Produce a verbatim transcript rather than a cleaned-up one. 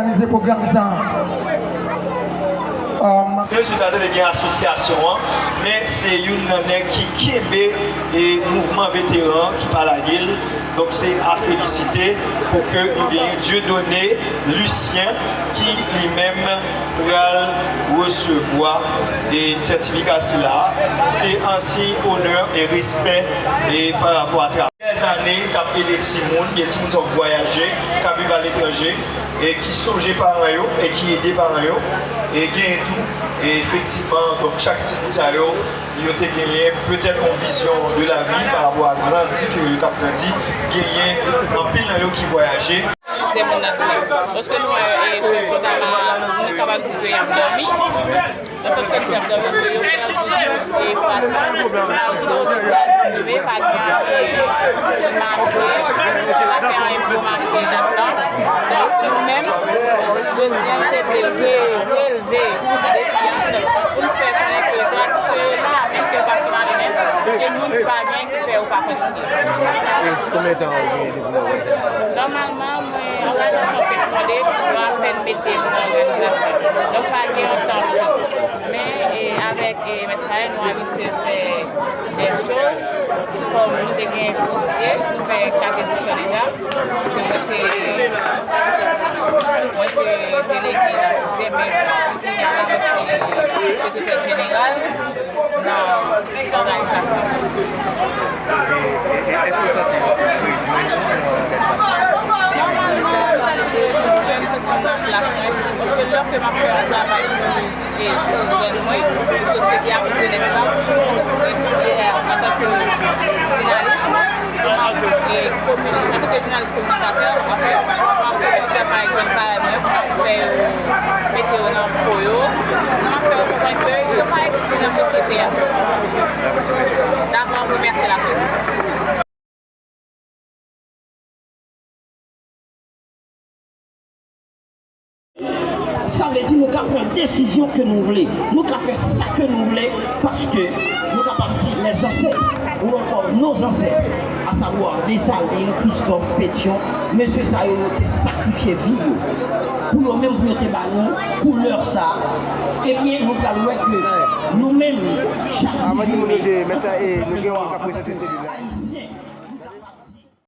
Òganize pwogram sa a. Um, Mesye, ta tande gen asosyasyon an, men se youn nan nèg ki kenbe e mouvman veteran ki pa lage l. Donk, se a felisite pou ke nou genyen Dieudonné Lucien ki li menm pral resevwa e sètifika sila a. Se an siy onè e respè e pa rapò a travay. Dèzane k ap ede timoun, gen timoun sa yo k vwayaje, k ap viv aletranje, e ki sonje paran yo, e ki ede paran yo, e genyen tou, e efektivman, donk chak timoun sa yo, yo te genyen petèt yon vizyon de la vi pa rapò a grandi ke yo t ap grandi, genyen anpil nan yo ki vwayaje. Se moun nan se. Lòske nou wè, e, fè konsa la, nou kapab di ke y ap dòmi. Nan sans ke m di ap dòmi, paske yo pèdi tout, e, pasyon, la yo di yo di sèl rive, pa gen anyen, e, ti make, pa fè anyen pou make ladan. Donk, nou menm, jodi a, nou te vle re-, releve defi a, pou n fè konnen ke gratitye la, menm ke l pa fin ale nèt, e moun pa gen ki fè ou pa kontinye. E konbyen tan ou gen depi w wè? Nòmalman, mwen, òganizasyon Pink Monday, yo apèn mete m nan òganizasyon. Donk, pa gen yon tan fiks. Men, e, avèk, e, Mèt Faye, nou abitye fè de choz, kòm nou te gen polisye, nou fè kat edisyon deja. Epi mwen te, mwen te delege nan sizyèm, men kounye a la, mwen se sekretè jeneral nan òganizasyon. E, e, e, èske w santi w ap rejwenn ou nan òganizasyon? Nòmalman, sa te, mwen santi m nan plas mwen, paske lè ke m ap fè yon travay pou, e, pou jèn mwen, pou sosyete a, pou jenès la, mwen santi mwen, e, antanke jounalis, mwen, e, komi-, antanke jounalis kominikatè, anfèt, mwen ap fè yon travay jèn parèy mwen, pou m ap fè yo, mete yo nan po yo, pou m ap fè yo konprann ke yo pa eksklui nan sosyete a. Dakò, m remèsye laprès. Sa vle di nou ka pran desizyon ke nou vle, nou ka fè sa ke nou vle, paske nou kapab di les ancêtres ou encore nos ancêtres, à savoir Desalin, Kristòf, Petyon, mesye sa yo, yo te sakrifye vi yo pou yo menm, pou yo te ba nou koulè sa. Ebyen, nou pral wè ke nou menm, chak dizuit me, nou gen yon reprezante selil la.